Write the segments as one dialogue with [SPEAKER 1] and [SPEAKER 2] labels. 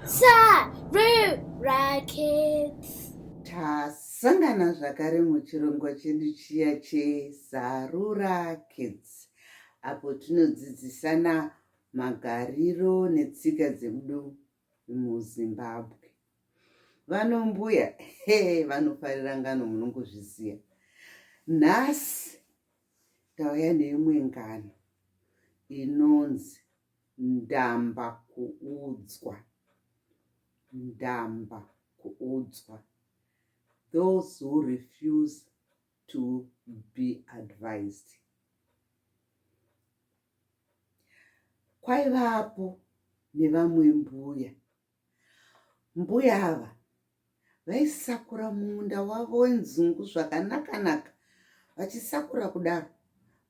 [SPEAKER 1] Sarura Kids.
[SPEAKER 2] Tasangana zvakare muchirongwa chedu chiya cheSarura Kids apo tinodzidzisana magariro netsika dzedu muZimbabwe. Vanombuya he vanofarira ngano munongozviziva. Nhasi tauya neimwe ngano inonzi Ndamba kuudzwa. Ndamba kuudzwa. Those who refuse to be advised. Kwaivapo nevamwe mbuya. Mbuya ava vaisakura munda wavo wenzungu zvakanaka-naka. Vachisakura kudaro,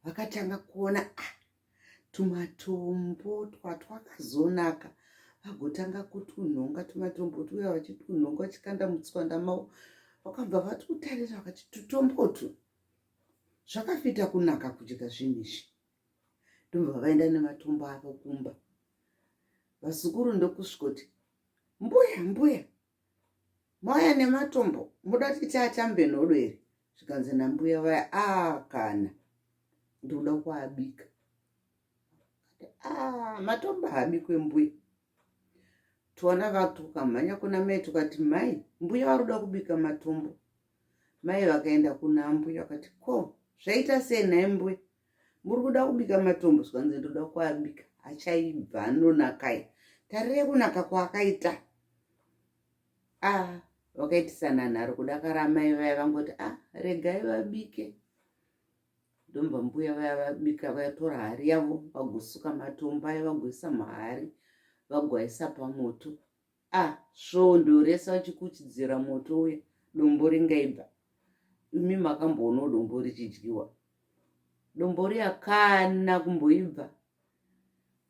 [SPEAKER 2] vakatanga kuona ah, tumatombo twatwakazonaka vagotanga kutunhonga tumatombo tuya vachitunhonga vachikanda mutswanda mavo vakabva vatutarira vakati tutombo utu zvakafita kunaka kudya zvinhu izvi ndobva vaenda nematombo avo kumba vazukuru ndokusvikoti mbuya mbuya mauya nematombo muda kuti tiatambe nhodo here zvikanzi nambuya vaya a ah, kana ndikuda kuabika a ah, matombo haabikwe mbuya twana vatukamhanya kuna mai tukati mai mbuya vari kuda kubika matombo mai vakaenda kuna mbuya vakati ko zvaita sei nhai mbuya muri kuda kubika matombo zvikanzi ndoda kuabika achaibva anonakai tarirai kunaka kwaakaita a ah, vakaitisana nharo kudakara amai vaya vangoti a ah, regai vabike ndomba mbuya vaya vabika vatora hari yavo vagosuka matombo ayo vagoisa muhari vagoaisa pamoto Ah, svondo rese vachikuchidzira moto uya dombo ringaibva. Imi makamboonawo dombo richidyiwa. Dombo riya kana kumboibva.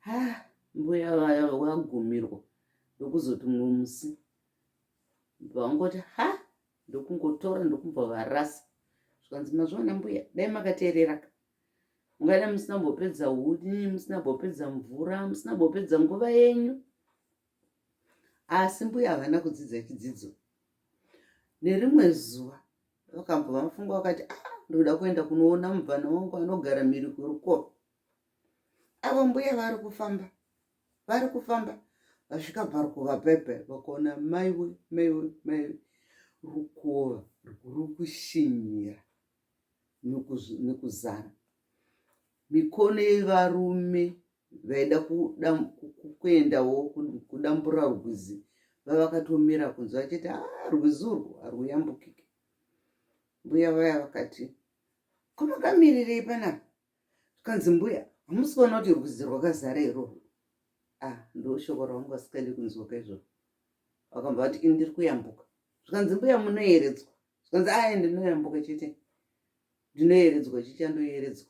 [SPEAKER 2] Ha, mbuya vaya vagumirwa ndokuzoti mumwe musi vangoti ha ndokungotora ndokumbva varasa. Zvikanzi mazviona mbuya dai makateerera ka. Mungadai musina kumbopedza huni, musina kumbopedza mvura, musina kumbopedza nguva yenyu. Asi mbuya havana kudzidza chidzidzo. Nerimwe zuva vakambva vafunga vakati ah, ndoda kuenda kunoona mubvana wangu anogara mhiri kwerukova. Avo mbuya vari kufamba, vari kufamba vasvika parukova pepe vakaona maiwe maiwe maiwe rukova rwuri kushinyira nekuzara mikono yevarume vaida kuendawo kudambura rwizi vavakatomira kunze vachiti ah, rwizi urwu harwuyambukike mbuya vaya vakati ko makamirirei panapa zvikanzi mbuya hamusi kuona kuti rwizi rwakazara irorwo ah ndoshoko ravangu vasikadi kunzwa kaizvozvo vakambva vati ini ndiri kuyambuka zvikanzi mbuya munoyeredzwa zvikanzi aya ndinoyambuka chete ndinoyeredzwa chichandoyeredzwa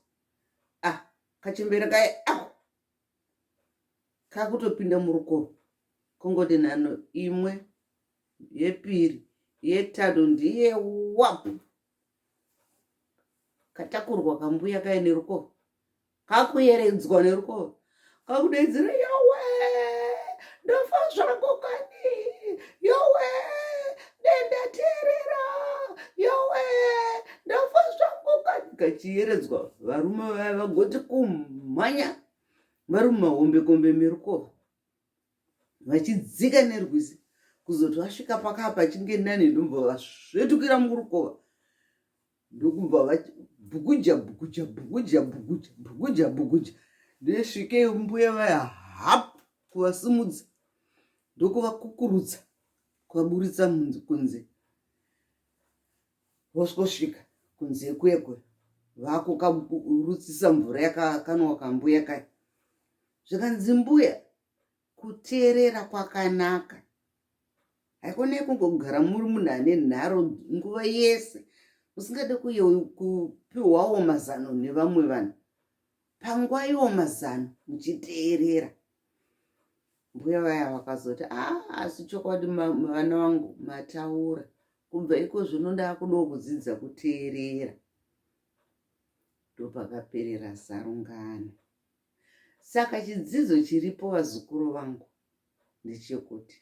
[SPEAKER 2] ah kachembere kaye ako kakutopinda murukova kongoti nhano imwe yepiri yetatu ndiye wapu katakurwa kambuya kaye nerukova kakuyeredzwa nerukova kakudaidzira yowe ndofa zvangu kani yowe dendateerera yowe ndafa zvangu kani kachiyeredzwa varume vaya vagoti kumhanya vari mumahombekombe merukova vachidzika nerwizi kuzoti vasvika pakaa pachinge nani ndobva vasvetukira murukova ndokubva vabhukuja bhukuja bhukuja bhukuja bhukuja bhukuja ndesvike mbuya vaya hap kuvasimudza ndokuvakukurudza kuvaburitsa kunze vosvosvika kunze kuye kuye vakukarutsisa mvura yakakanwa kambuya kaya zvikanzi mbuya kuteerera kwakanaka haikonei kungogara muri munhu ane nharo nguva yese musingade kupiwawo mazano nevamwe vanhu panguva iwo mazano muchiteerera mbuya vaya vakazoti a ah, asi chokwadi vana vangu mataura kubva iko zvino ndakudawo kudzidza kuteerera ndopakaperera sarungano saka chidzidzo chiripo vazukuru vangu ndechekuti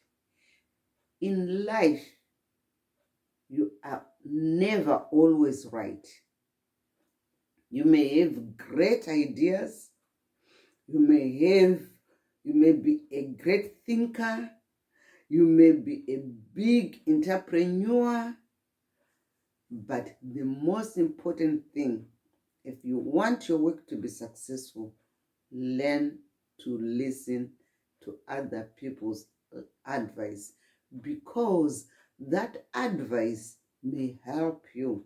[SPEAKER 2] In life, you are never always right. You may have great ideas, you may be a great thinker, you may be a big entrepreneur, but the most important thing, if you want your work to be successful, learn to listen to other people's advice, because that advice may help you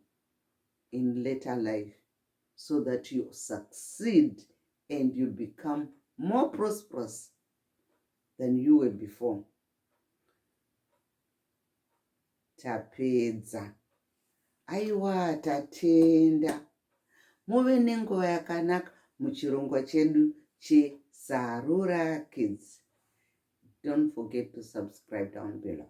[SPEAKER 2] in later life so that you succeed and you become more prosperous than you were before. Tapedza. Aiwa, tatenda. Muve nenguva yakanaka muchirongwa chedu cheSarura Kids. Don't forget to subscribe down below.